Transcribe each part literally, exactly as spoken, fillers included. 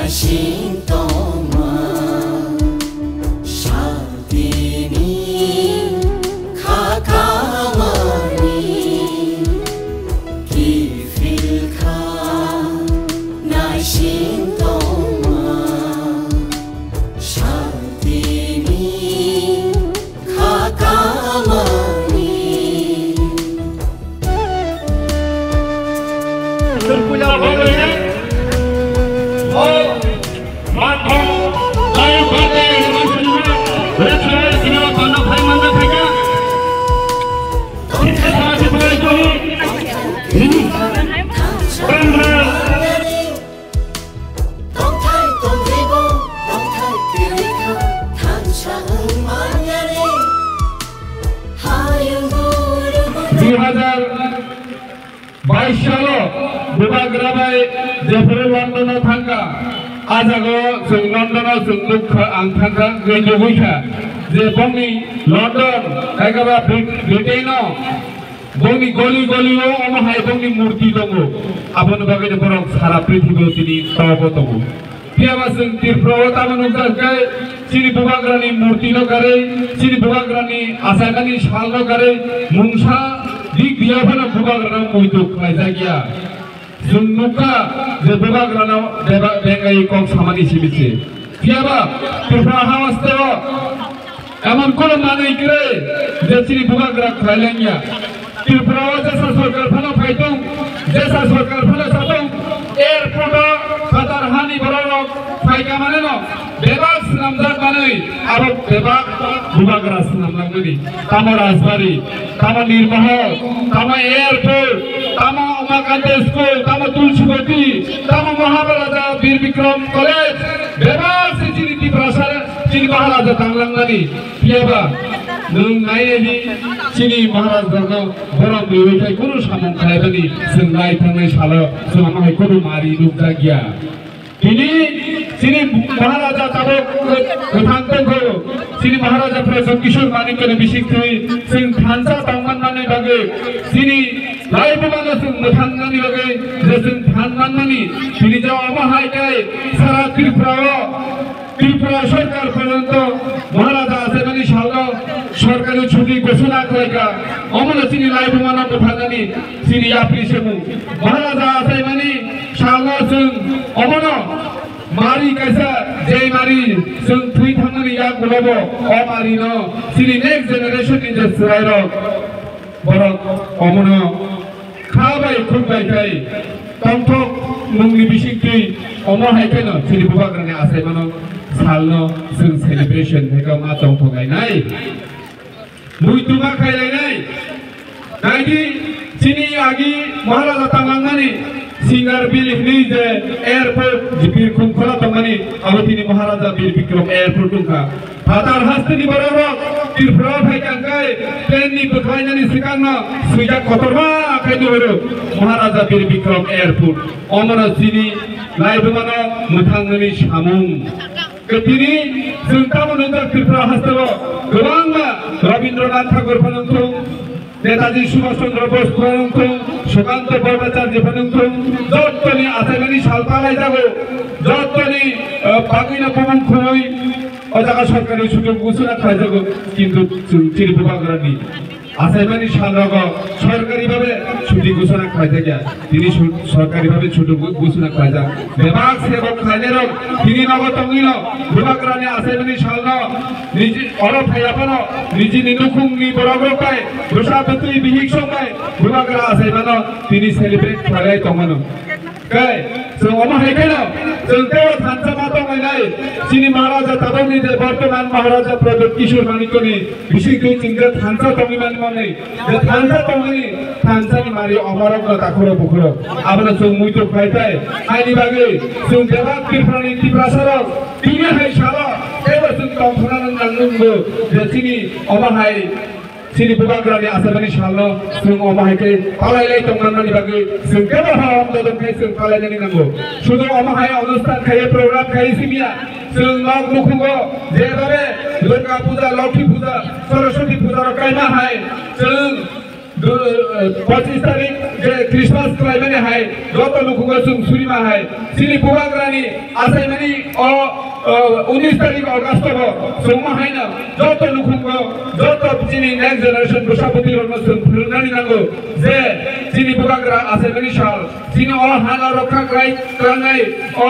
Sintoma shaltini khakamani kifilkha naisintoma shaltini khakamani. Tongthai tongthaibo tongthai kwrwi kha thansa wng manyani hayung guru. Dui hazar bais salo Bubagra bai jephuru London o thangkha, a jaga o chwng London o chwng nukha, ang thangkha, nugwi kha je bongni London, ekaba Brit-, Britain o bongni goli goli o omo hai bongni murti tongo. Aboni bagwi no borok sara prithibi o tini tobo tongo. Phiyaba chwng Tripura o tamo nukjak khe chini Bubagrani murti no karwi, chini Bubagrani achaimani sal no karwi mungsa dik diya phano Bubagrano muitu khlaijak ya. Chwng nukha je Bubagrano beba-, bengai kok samani simi se. Phiyaba Tripura ha hasteo emon kono manwi kwrwi je chini Bubagra khlai langya. Tripura o jesa sorkar phano phai tong, jesa sorkar phano sa tong, airport o phatar hani borok rok phai ka mane no bebak swnamjak manwi abo bebak Bubagra swnamlak mani. Tamo Rajbari, tamo Nirmahal, tamo airport, tamo Umakanta school, tamo Tulsibati, tamo Maharaja Bir Bikram College, bebak se chini Tiprasa, chini Maharaja tanglang mani. Phiyaba nwng naiya di chini Maharaj rokno borom riwi khai kunu samung khlaibani chwng nai thangnai salo chwng omo hai kunu mari nukjak ya. Tini chini Maharaja tabuk kwthang tongkho, chini Maharaja Pradyot Kishore Manikya ni bisingtwi chwng thansa tongman manwi bagwi chini laibumano chwng mwthangnani bagwi je chwng thanman mani tini je omo hai khe sara Tripura o Tripura sorkar porjonto Maharaja achaimani salno sorkari chuti ghosona khlaikha. Omono chini laibumano bwtharnani chini yapri semung. Maharaja achaimani salno chwng omono mari kaisa jei mari chwng thwi thangmani yak ulobo o marino chini next generation ni je chwrairok borok omono kha bai khuk bai khai tongthok mungni bisingtwi omo hai kheno chini Bubagrani achaimano salno chwng celebration hai khe ma tongthok lainai. Muitu ma khai lainai. Naidi chini agi Maharaja tanglangmani Singar Bil hinwi je airport Birkhum khola tongmani abo tini Maharaja Bir Bikram airport wngkha. Phatar hasteni bororok Tripura phai kangkai plane ni bwkhlainani swkangno swijak kotorma khai nuhuru Maharaja Bir Bikram Airport. Omono chini laibumano mwthangnani samung. Tini chwng tamo nungjak Tripura hasteo kwbangma Rabindranath Tagore phano wngthung, Netaji Subhash Chandra Bose phano wngthung, Sukanta Bhattacharya phano wngthung, jottoni achaimani sal palaijago, jottoni, eh, bagwino bumung khumui o jaga sorkari sujuk ghosona khlaijago, kintu chwng chini Bubagrani achaimani salrogo sorkari bhabe chuti ghosona khlaijakya, tini su-, sorkari bhabe chuti gho-, ghosona khlaijak. Bebak sebok khlainairok tini nogo tongwino Bubagrani achaimani salno niji oro phaiya phano nijini nukhungni borokrok bai, bwsa bwtwi bihik song bai Bubagra achaimano tini celebrate khlaiwi tongmano. Kai, chwng omo hai kheno, chwng tei o thansa ma tonglainai, chini Maharaja tabukni je bortoman Maharaja Pradyot Kishore Manikyani bisingtwi chwng je thansa tongwi mani manwi, je thansa tongmani, thansani mari omorokno takhuro bukhuro. Abono chwng muitu khlai tai, haini bagwi chwng bebak Tripurani Tiprasarok tini hai salo teibo chwng tongthokna nang nanggo, je chini omo hai Chini Bubagrani achaimani salno chwng omo hai khe palai lai tongmani bagwi chwng kebo ham dodom khai chwng palai nani nango. Sudu omo hai onusthan khai program khai simiya chwng nok nukhungo jebare Durga Puja, Lokhi Puja, Saraswati Puja rok kaima hai chwng du-, eh, pochis tarik Je Christmas khlaimani hai joto nukhungo chwng surima hai chini bubagrani achaimani o, o, unis tarik August bo chwngma haino joto nukhungo joto chini next generation bwsa bwtwi rokno chwng phwrwngnani nango je chini bubagra achaimani sal chini o hano rokha khlai klangnai o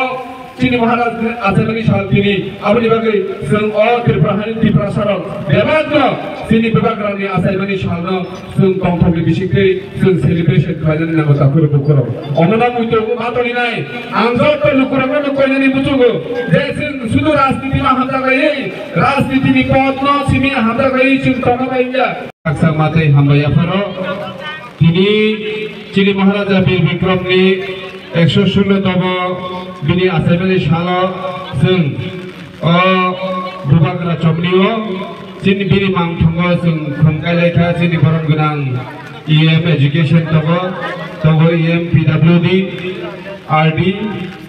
Chini Maharaj ni achaimani sal tini, aboni bagwi chwng o Tripura hani Tiprasa rok bebak no chini bubagrani achaimani salno chwng tongthokni bisingtwi chwng celebration khlainani nango takhuk bukhuk rok. Omono muitu ma toni nai, ang joto lukurokno koinani muchungo je chwng sudu rajniti no hamjak laiwi, rajniti ni pod no simi hamjak laiwi chwng tongma bai ya. Khaksa matwi hambai yapharo. Tini chini Maharaja Bir Bikram ni ekso sullo tomo bini achaimani salo chwng o bubagra chomni o chini bini mangthongo chwng khum kailaikha chini borom gwnang E M education togo, togo E M P W D, R D,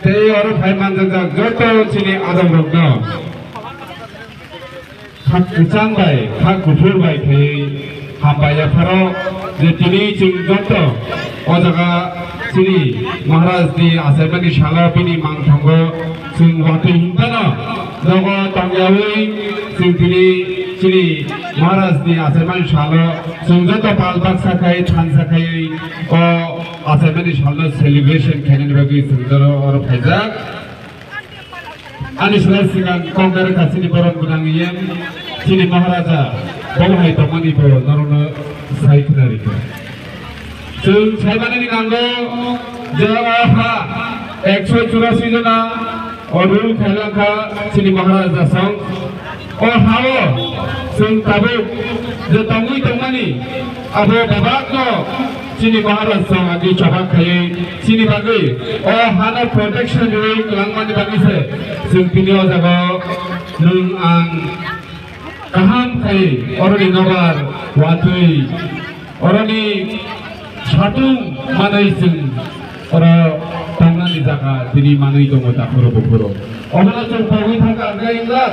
tei oro phai manjakjak joto chini adamrokno. Kha kwchang bai, kha kuphur bai khaiwi hambai yapharo je tini chwng joto o jaga chini Maharaj ni achaimani salo bini mangthongo chwng watwi hinphano nogo tongyawi chwng tini chini Maharaj ni achaimani salo chwng joto pal baksa khai thansa khaiwi o achaimani salno celebration khainani bagwi chwng joto oro phaijak. Ani slai swkang kok berkha chini borom gwnang E M, chini Maharaja, bo hai tongmani bo norokno sai khna rikha. Chwng saimanini nango je o ha ekso churasi jona o rule khailangkha chini Maharaja song. O hao chwng tabuk je tongwi tongmani abo bebakno chini Maharaj song agi chobak khaiwi chini bagwi o hano protection riwi kwlangmani bagwi se chwng tini o jaga o nwng ang kaham khai oroni nobar watwi oroni satung manwi chwng oro tongnani jaga tini manwi tongo takhuro bukhuro. Obono chwng pogwi thangkha hwnkhe wngkha.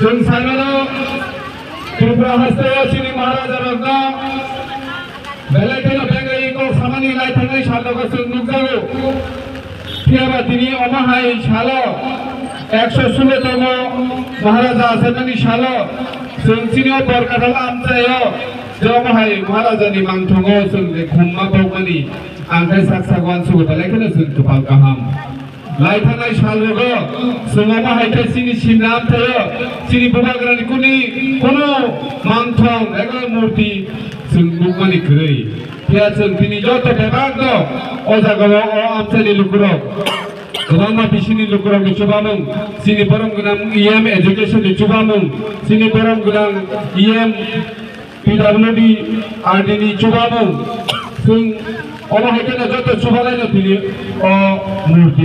Chwng saimano Tripura hasteo chini Maharaja rokno belai kheno bengwi kok samani naithangwi sal rokno chwng nukjago. Phiyaba tini omo hai salo ekso sullo tomo Maharaja achaimani salo chwng chini o Borkathal amchaio je omo hai Maharajani mangthongo chwng je khumma bokmani ang khe sak sak uansugo belai kheno chwng kwpal kaham. Lai thangnai sal rogo chwng omo hai khe chini simna amchaio chini bubagrani kuni kunu mangthong ego murti chwng nukmani kwrwi. Phiya chwng tini joto bebak no o jaga o o amchaini lukurok kwbangma bisini lukurokni chubamung, chini borom gwnang E M education ni chubamung, chini borom gwnang E M P W D R D ni chubamung, chwng omo hai kheno joto chubalaino tini o murti.